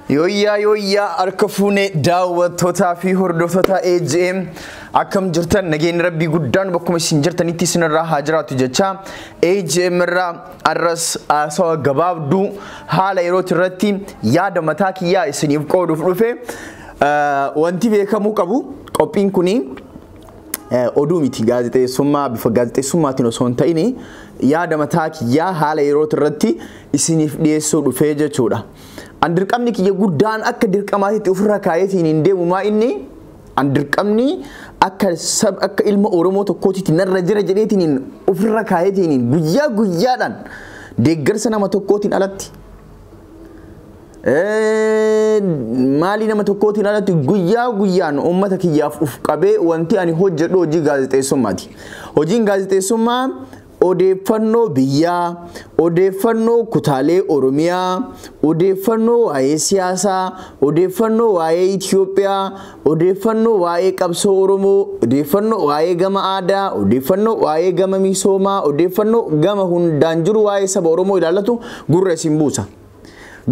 Yooyyaa yooyyaa, harka fuunee daawwattootaa fi hordoftoota AJM, akkam jirtan? Nageenyi rabbii guddaan bakkuma isin jirtanitti isinirraa haa jiraatu jecha, AJM irraa arras haasawa gabaabduu haala yeroo irratti yaada mataa kiyyaa isiniif qooduuf dhufe. Wanti beekamuu qabu, qophiin kuni oduu miti. Gaazexeessummaa bifa gaazexeessummaatiin osoo hin ta'in, yaada mataa kiyyaa haala yeroo irratti isiniif dhiyeessuu dhufee jechuudha. An dirqamni kiyya guddaan akka dirqamaatitti ofirra kaayetiin hin deemu maa inni an dirqamni akka sab akka ilma Oromoo tokkootitti narra jira jedheetiin ofirra kaayetiin guyyaa guyyaadhaan deeggarsa nama tokkootiin alatti, maalii nama tokkootiin alatti, guyyaa guyyaan uummata kiyyaaf uf qabee wanti ani hojjedhu hojii gaazexeessummaati. Hojiin gaazexeessummaa odeeffannoo biyyaa, odeeffannoo kutaalee Oromiyaa, odeeffannoo waa'ee siyaasaa, odeeffannoo waa'ee Itoophiyaa, odeeffannoo waa'ee qabsoo Oromoo, odeeffannoo waa'ee gama aadaa, odeeffannoo waa'ee gama misoomaa, odeeffannoo gama hundaan jiru waa'ee saba Oromoo ilaallatu gurra isin buusa.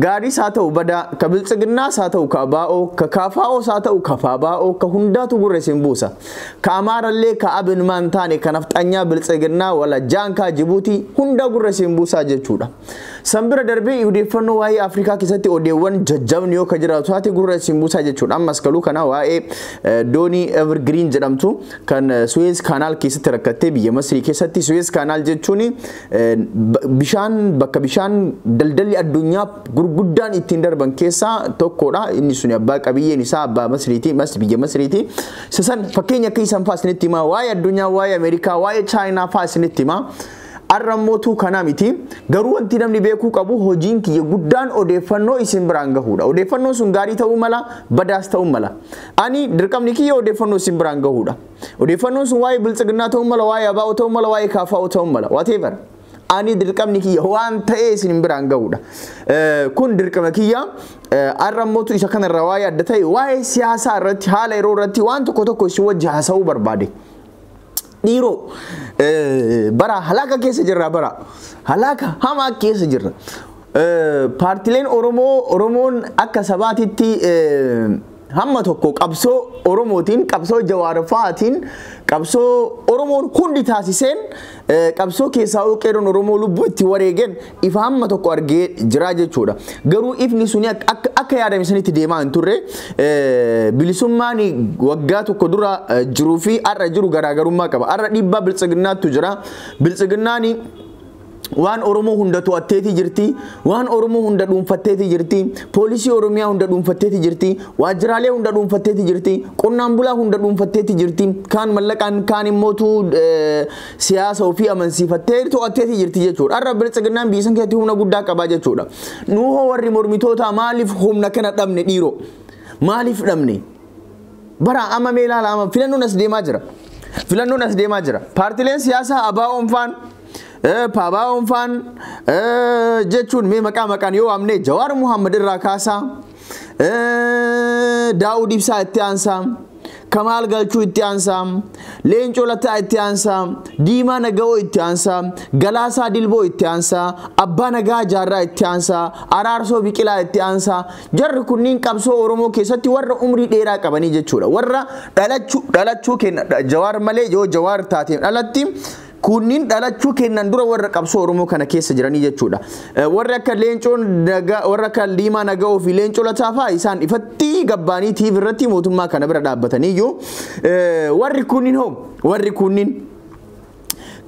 Gaariis haa ta'u badaa, ka biltsiginnaas haa ta'u ka abaa'oo, ka kaafaa'oos haa ta'u ka faabaa'oo, ka hundaatu gurra isin buusa. Ka Amaarallee, ka Abinumaan taane, ka nafxanyaa biltsiginnaa wala jaankaa Jibuutii hunda gurra isin buusaa jechuudha. San bira darbee odeeffannoo waa'ee Afrikaa keessatti odeewwan jajjabni yoo ka jiraatu taate gurra isin buusaa jechuudha. Ammas kaluu kana waa'ee doonii Evergreen jedhamtu kan Suez Canal keessatti rakkattee biyya Masrii keessatti. Suez Canal jechuun bishaan bakka bishaan daldalli addunyaa gurguddaan ittiin darban keessaa tokkodha. Inni sun abbaa qabiyyeen isaa abbaa Masriiti, biyya Masriiti. San fakkeenya akka isaan fa'aa isinitti himaa, waa'ee addunyaa, waa'ee Ameerikaa, waa'ee Chaayinaa fa'aa isinitti himaa. Har'a mootuu kanaa miti. Garuu wanti namni beekuu qabu, hojiin kiyya guddaan odeeffannoo isin biraan gahuudha. Odeeffannoon sun gaarii ta'uu mala, badaas ta'uu mala. Ani dirqamni kiyya odeeffannoo isin biraan gahuudha. Odeeffannoon sun waa'ee biltsiginnaa ta'uu mala, waa'ee abaa'oo ta'uu mala, waa'ee kaafaa'oo ta'uu mala. Whatever. Ani dirqamni kiyya waan ta'ee isin biraan gahuudha. Kun dirqama kiyya. Har'a mootu isa kanarra waa'ee adda ta'e, waa'ee siyaasaa irratti, haala yeroo irratti waan tokko tokko isin wajji haasa'uu barbaade. Dhiiroo, bara halaaka keessa jirra, bara halaaka hamaa keessa jirra. Paartileen Oromoo, Oromoon akka sabaatitti hamma tokko qabsoo Oromootiin, qabsoo Jawaarfaatiin, qabsoo Oromoon hundi taasiseen, qabsoo keessaa qeerroon Oromoo lubbuu itti wareegeen ifa hamma tokko argee jira jechuudha. Garuu ifni suni akka yaadame sanitti deemaa hin turre. Bilisummaan waggaa tokko dura jiruu fi har'a jiru garaagarummaa qaba. Har'a dhiibbaa biltsiginnaattu jira. Biltsiginnaan waan Oromoo hunda to'atteeti jirti, waan Oromoo hunda dhuunfatteeti jirti, poolisii Oromiyaa hunda dhuunfatteeti jirti, waajjiraalee hunda dhuunfatteeti jirti, qonnaan bulaa hunda dhuunfatteeti jirti, kaan mallaqaan, kaan immootu siyaasa ofii amansiifattee to'atteeti jirti jechuudha. Har'a biltsiginnaan biyya san keessatti humna guddaa qabaa jechuudha. Nuhoo warri mormitoota maaliif humna kana dhabne dhiiroo? Maaliif dhabne? Bara amma mee ilaala, amma filannoon as deemaa jira. Filannoon as deemaa jira. Paartileen siyaasaa ABO'n faan, Paabaa'oon faan jechuun, mee maqaa maqaan yoo waamne, Jawaar Muhammad irraa kaasaa, Daawud Ibsaa itti aansaa, Kamaal Galchuu itti aansaa, Leencoo Lataa itti aansaa, Diimaa Naga'oo itti aansaa, Galaasaa Dilboo itti aansaa, Abbaa Nagaa Jaarraa itti aansaa, Araarsoo Biqilaa itti aansaa. Jarri kunniin qabsoo Oromoo keessatti warra umrii dheeraa qabanii jechuudha. Warra dhalachuu kenna Jawaar malee, yoo Jawaar taateen dhalatti, kunniin dhalachuu kennan dura warra qabsoo Oromoo kana keessa jiranii jechuudha. Warri akka Leencoon, warra akka Diimaa Naga'oo fi Leencoo Lataa fa'aa isaan ifatti gabbaanii TV irratti mootummaa kana bira dhaabbataniiyyuu, warri kunniin hoo, warri kunniin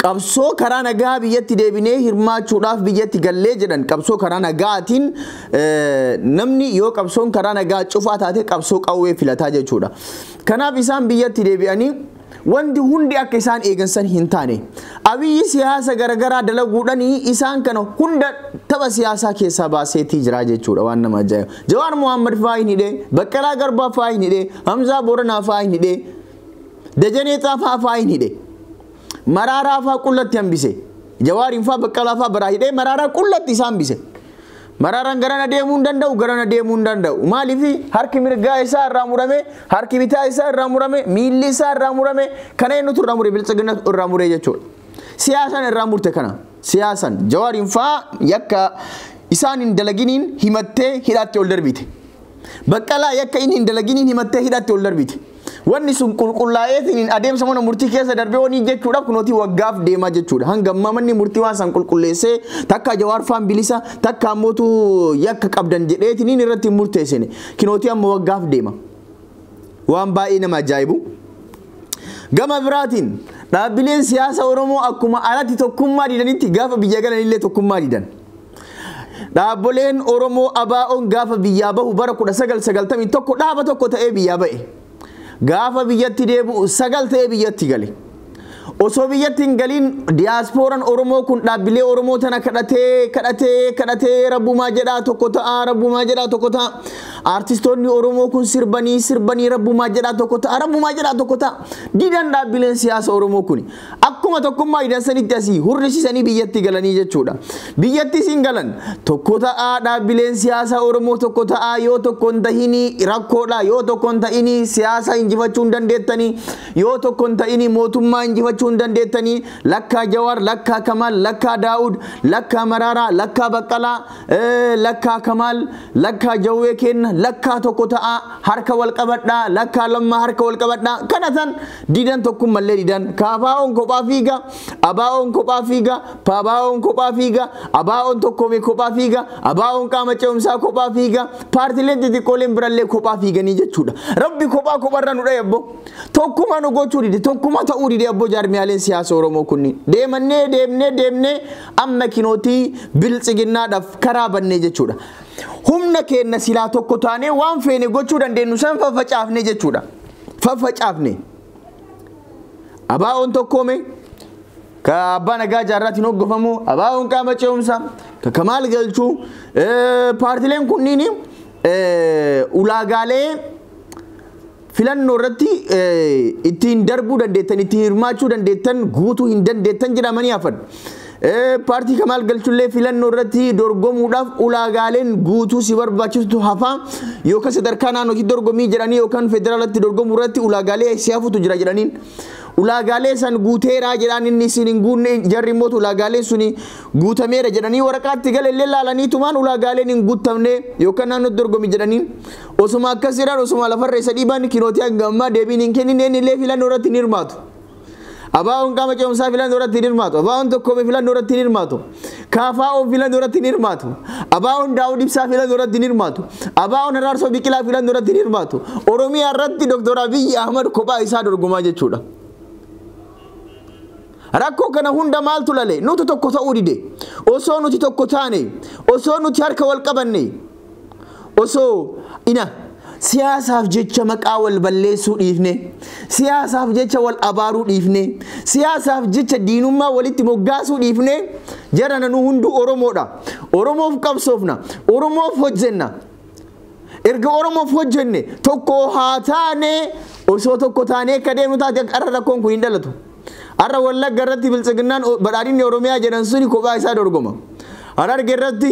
qabsoo karaa nagaa biyyatti deebinee hirmaachuudhaaf biyyatti gallee jedhan. Qabsoo karaa nagaatiin namni yoo qabsoon karaa nagaa cufaa taate qabsoo qawwee filataa jechuudha. Kanaaf isaan biyyatti deebi'anii wanti hundi akka isaan eegan san hin taane. Abiyyi siyaasa garagaraa dalaguudhaan isaan kana hunda tapha siyaasaa keessaa baaseetii jira jechuudha, waan nama ajaa'ibu. Jawaar Muhammad fa'aa hin hidhee, Baqqalaa Garbaa fa'aa hin hidhee, Hamzaa Booranaa fa'aa hin hidhee, Dajanee Xaafaa fa'aa hin hidhee. Maraaraa fa'aa qullatti hambise. Jawaariin fa'aa, Baqqalaa fa'aa biraa hidhee Maraaraa qullatti isaan hambise. Maraaraan garana deemuu hin danda'u, garana deemuu hin danda'u. Maaliif? Harki mirgaa isaa irraa murame, harki bitaa isaa irraa murame, miilli isaa irraa murame. Kana eenyutu irraa mure? Biltsiginna irraa mure jechuudha. Siyaasaan irraa murte kana. Siyaasan Jawaariin fa'aa yakka isaan hin dalaginiin himattee hidhaatti ol darbite. Baqqalaa yakka inni hin dalaginiin himattee hidhatte ol darbite. Wanni sun qulqullaa'eetiin adeemsa mana murtii keessa darbee wani jechuudha kunootii waggaaf deemaa jechuudha. Hanga ammaa manni murtii waan san qulqulleessee takka Jawaar faan bilisa takka ammootu yakka qabdan jedheetiin irratti hin murteessine. Kinootii amma waggaaf deema. Waan baay'ee nama ajaa'ibu. Gama biraatiin dhaabbileen siyaasa Oromoo akkuma alatti tokkummaa didanitti gaafa biyya galanillee tokkummaa didan. Dhaabboleen Oromoo ABO'n gaafa biyyaa bahu bara 1991 dhaaba tokko ta'ee biyyaa ba'e. Gaafa biyyatti deebi'u 9 ta'ee biyyatti gale. Osoo biyyatti hin galiin diyaaspooraan Oromoo kun dhaabbilee Oromoo tana kadhatee kadhatee kadhatee rabbumaa jedhaa tokko ta'a rabbumaa jedhaa tokko ta'a. Artistoonni Oromoo kun sirbanii sirbanii rabbumaa jedhaa tokko ta'a rabbumaa jedhaa tokko ta'a. Didan dhaabbileen siyaasa Oromoo kun akkuma tokkummaa didan sanitti asii hurrisiisanii biyyatti galanii jechuudha. Biyyatti siin galan tokko ta'a dhaabbileen siyaasa Oromoo tokko ta'a yoo tokko hin tahinii rakkoodha yoo tokko hin tahinii siyaasa injifachuu hin dandeettanii yoo tokko hin tahinii mootummaa injifachuu hin dandeettanii lakkaa Jawaar lakkaa Kamaal lakkaa Daawud lakkaa Maraaraa lakkaa Baqqalaa lakkaa Kamaal lakkaa Jawwee kenna lakkaa tokko ta'a harka wal qabadhaa lakkaa Lammaa harka wal qabadhaa kana tan didan tokkummallee didan KFO'n kophaa fiiga ABO'n kophaa fiiga PABO'n kophaa fiiga ABO'n tokkoomee kophaa fiiga ABO'n qaama ce'umsaa kophaa fiiga paartileen xixiqqooleen birallee kophaa fiiganii jechuudha. Rabbi kophaa kopharra nu dhaye abbo tokkuma nu gochuu dide tokkuma ta'uu dide abbo jaarmiyaaleen siyaasa Oromoo kunniin deemannee deemnee deemnee amma kinootii biltsiginnaadhaaf karaa bannee jechuudha. Humna keenya silaa tokko taanee waan feene gochuu dandeenyu san faffacaafne jechuudha. Faffacaafne. ABO'n tokkoome ka abbaa nagaa jaarraatiin hoggofamu ABO'n qaama ce'umsaa ka Kamaal Galchuu paartileen kunniin ulaagaalee filannoo irratti ittiin darbuu dandeettan ittiin hirmaachuu dandeettan guutuu hin dandeettan jedhamanii hafan. Paartii Kamaal Galchullee filannoo irratti dorgomuudhaaf ulaagaaleen guutuu si barbaachistu hafa yookaan sadarkaa naannootti dorgomii jedhanii yookaan federaalatti dorgomuu irratti ulaagaalee si hafutu jira jedhaniin. Ulaagaalee san guuteeraa jedhaan inni isin hin guunne jarri immoo ulaagaalee suni guutameera jedhanii waraqaatti galallee laalanii tumaan ulaagaaleen hin guutamne yookaan naannootti dorgomii jedhaniin. Osuma akkas jedhan osuma lafarra isa dhiiban kinootii hanga ammaa deebiin hin kennine inni illee filannoo irratti hin hirmaatu. ABO'n qaama ce'umsaa filannoo irratti hin hirmaatu. ABO'n tokkoomee filannoo irratti hin hirmaatu. KFO'n filannoo irratti hin hirmaatu. ABO'n Daawud Ibsaa filannoo irratti hin hirmaatu. ABO'n Araarsoo Biqilaa filannoo irratti hin hirmaatu. Oromiyaa irratti Dr. Abiyyi Ahmad kophaa isaa dorgomaa jechuudha. Rakkoo kana hunda maaltu lale? Nuti tokko ta'uu dide. Osoo nuti tokko taane, osoo nuti harka wal qabanne, osoo ina siyaasaaf jecha maqaa wal balleessuu dhiifne, siyaasaaf jecha wal abaaruu dhiifne, siyaasaaf jecha diinummaa walitti moggaasuu dhiifne, jara nu hunduu Oromoodha. Oromoof qabsoofna, Oromoof hojjenna. Erga Oromoof hojjenne tokko haa taane, osoo tokko taanee akka deemnu taate har'a rakkoon kun hin dhalatu. Har'a Wallagga irratti biltsiginnaan badhaadhinni Oromiyaa jedhan suni kophaa isaa dorgoma. Hararge irratti,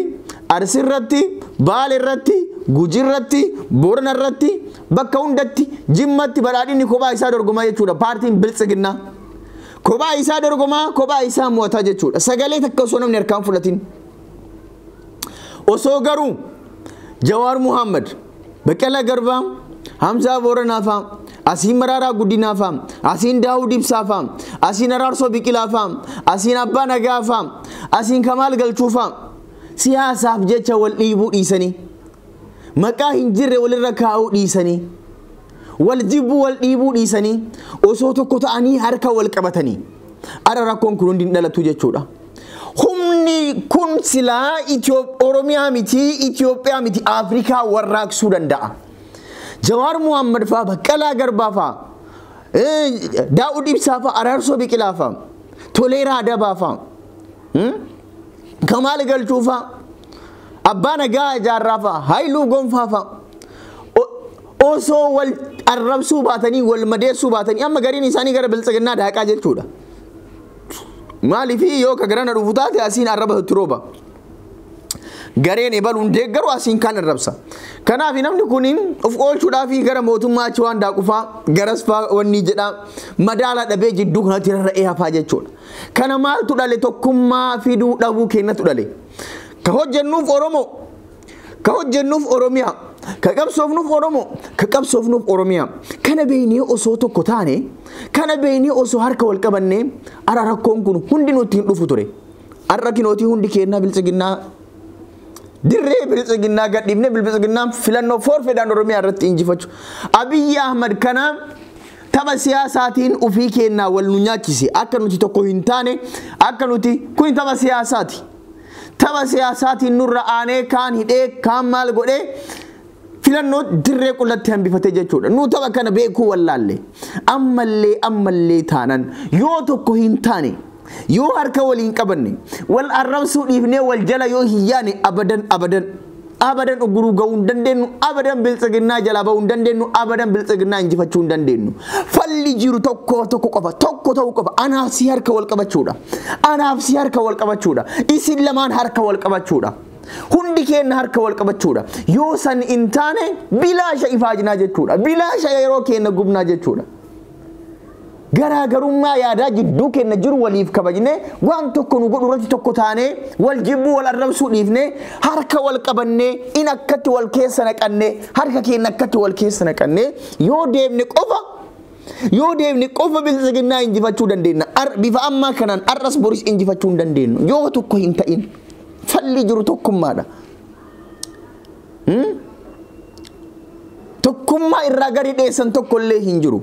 Arsii irratti, Baale irratti, Gujii irratti, Boorana irratti, bakka hundatti Jimmatti badhaadhinni kophaa isaa dorgomaa jechuudha. Paartiin biltsiginnaa kophaa isaa dorgomaa, kophaa isaa mo'ataa jechuudha. Sagalee takka osoo namni harkaan fudhatin. Osoo garuu Jawaar Muhammad, Baqqalaa Garbaa, Hamzaa Booranaa fa'a, asiin Maraaraa Guddinaa fa'a, asiin Daawud Ibsaa fa'a, asiin Araarsoo Biqilaa fa'a, asiin Abbaa Nagaa fa'a, asiin Kamaal Galchuu fa'a siyaasaaf jecha wal dhiibuu dhiisanii, maqaa hin jirre walirra kaa'uu dhiisanii, wal jibbuu wal dhiibuu dhiisanii, osoo tokko ta'anii harka wal qabatanii har'a rakkoon kun hundi hin dhalatu jechuudha. Humni kun silaa Oromiyaa miti, Itoophiyaa miti, Afrikaa warraaqsuu danda'a. Jawaar Muhammad fa'a, Baqqalaa Garbaa fa'a, Daawud Ibsaa fa'a, Araarsoo Biqilaa fa'a, Toleeraa Adabaa fa'a, Kamaal Galchuu fa'a, Abbaa Nagaa Jaarraa fa'a, Haayiluu Gonfaa fa'a. Osoo wal arrabsuu baatanii, wal madeessuu baatanii, amma gariin isaanii gara biltsiginnaa daaqaa jechuudha. Maaliif yoo ka garana dhufu taate asiin arraba itti rooba. Gareen ebaluun deeggaru asiin kan arrabsa. Kanaaf namni kun of oolchuudhaaf gara mootummaa achi waan daaqufaa garas faa wanni jedhaa madaala dhabee jidduu kanatti rarra'ee hafaa jechuudha. Kana maaltu dhale? Tokkummaa fiduu dhabuu keenyatu dhale. Ka hojjennuuf Oromoo, ka hojjennuuf Oromiyaa, Ka qabsoofnuuf Oromoo, ka qabsoofnuuf Oromiyaa. Kana beeknee osoo tokko taane, kana beeknee osoo harka wal qabannee ara rakkoon kun hundi nutti hin dhufu ture. Har'a kinootii hundi kennaa biltsiginnaa dirree biltsiginnaa gadhiifnee biltsiginnaan filannoo forfeedhaan Oromiyaa irratti injifachuu. Abiyyi Ahmad kana tapha siyaasaatiin ofii kennaa wal nu nyaachise. Akka nuti tokko hin taane, akka nuti kun tapha siyaasaati. Tapha siyaasaatiin nurra aanee kaan hidhee kaan maal godhee filannoo dirree qullatti hambifate jechuudha. Nu tapha kana beekuu wallaalle. Ammallee taanan yoo tokko hin taane, yoo harka waliin qabanne, wal arrabsuu dhiifnee wal jala yoo hin yaane abadan uguruu ga'uu hin dandeenyu, abadan biltsiginnaa jalaa ba'uu hin dandeenyu, abadan biltsiginnaa injifachuu hin dandeenyu. Falli jiru tokko tokko qofa, tokko ta'uu qofa. Anaaf si harka wal qabachuudha. Anaaf si harka wal qabachuudha. Isin lamaan harka wal qabachuudha. Hundi keenya harka wal qabachuudha. Yoo san hin taane bilaasha ifaajinaa jechuudha. Bilaasha yeroo keenya gubnaa jechuudha. Garaagarummaa yaadaa jidduu keenya jiru waliif kabajnee waan tokko nu godhu irratti tokko taanee wal jibbuu wal arrabsuu dhiifnee harka wal qabannee in akkatti wal keessa naqannee harka keenya akkatti wal keessa naqannee yoo deemne qofa biltsiginnaa injifachuu dandeenya. Bifa ammaa kanaan arras boris injifachuu hin dandeenyu. Yoo tokko hin ta'in falli jiru tokkummaadha. Tokkummaa irraa gadi dheessan tokkollee hin jiru.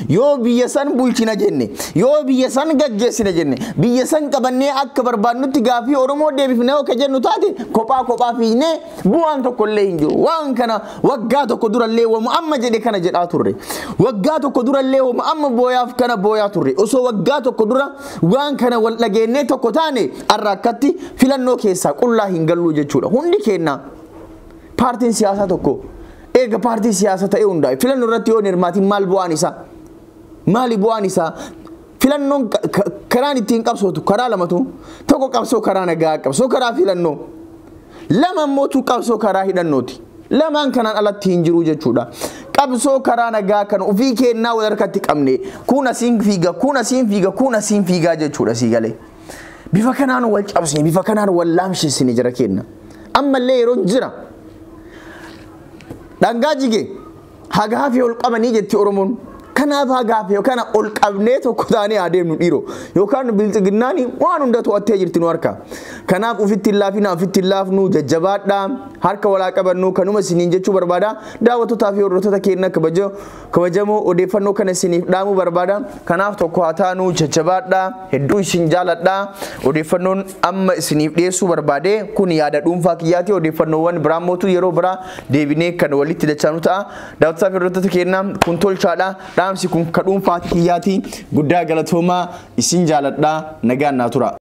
Yoo biyya san bulchina jenne, yoo biyya san gaggeessina jenne, biyya san qabannee akka barbaadnutti gaafii Oromoo deebifnee akka jennu taate kophaa kophaa fiignee bu'aan tokkollee hin jiru. Waan kana waggaa tokko durallee wamu amma jedhe kana jedhaa turre. Waggaa tokko durallee wamu amma booyaaf kana booyaa turre. Osoo waggaa tokko dura waan kana wal dhageennee tokko taane har'a akkatti filannoo keessaa qullaa hin gallu jechuudha. Hundi keenya paartiin siyaasaa tokko eega paartii siyaasaa ta'e hundaa'e filannoo irratti yoo hirmaatiin maal bu'aan isaa? Maali bu'aan isaa? Filannoon karaan ittiin qabsootu karaa lamatu, tokko qabsoo karaa nagaa, qabsoo karaa filannoo, lama immoo qabsoo karaa hidhannooti. Lamaan kanaan alatti hin jiru jechuudha. Qabsoo karaa nagaa kan ofii kennaa wal harkatti qabne kun asiin fiiga, kun asiin fiiga, kun asiin fiigaa jechuudha sii galee. Bifa kanaan wal cabsine, bifa kanaan wal laamshisine jira kenna. Ammallee yeroon jira. Dhangaa jige haga hafee ol qabanii jetti Oromoon. Kanaaf haga hafee kana ol qabnee tokko taanee adeemnu dhiiroo. Yookaan biltsiginnaan waan hunda to'attee jirti nu harka. Kanaaf ofitti hin laafinaa, ofitti hin laafnu, jajjabaadhaa, harka walaa qabannu kanuma isiniin jechuu barbaada. Daawwattootaa fi hordoftoota keenya kabajamoo odeeffannoo kana isiniif dhaamuu barbaada. Kanaaf tokko haa taanu, jajjabaadhaa, hedduu isin jaaladhaa. Odeeffannoon amma isiniif dhiyeessuu barbaade kun yaada dhuunfaa kiyyaati. Odeeffannoowwan biraa mootu yeroo biraa deebinee kan walitti dachaanu ta'a. Daawwattootaa fi hordoftoota keenya kun tolchaadha. Dhaamsi kun ka dhuunfaa kiyyaati. Guddaa galatoomaa, isin jaaladhaa, nagaan naa tura.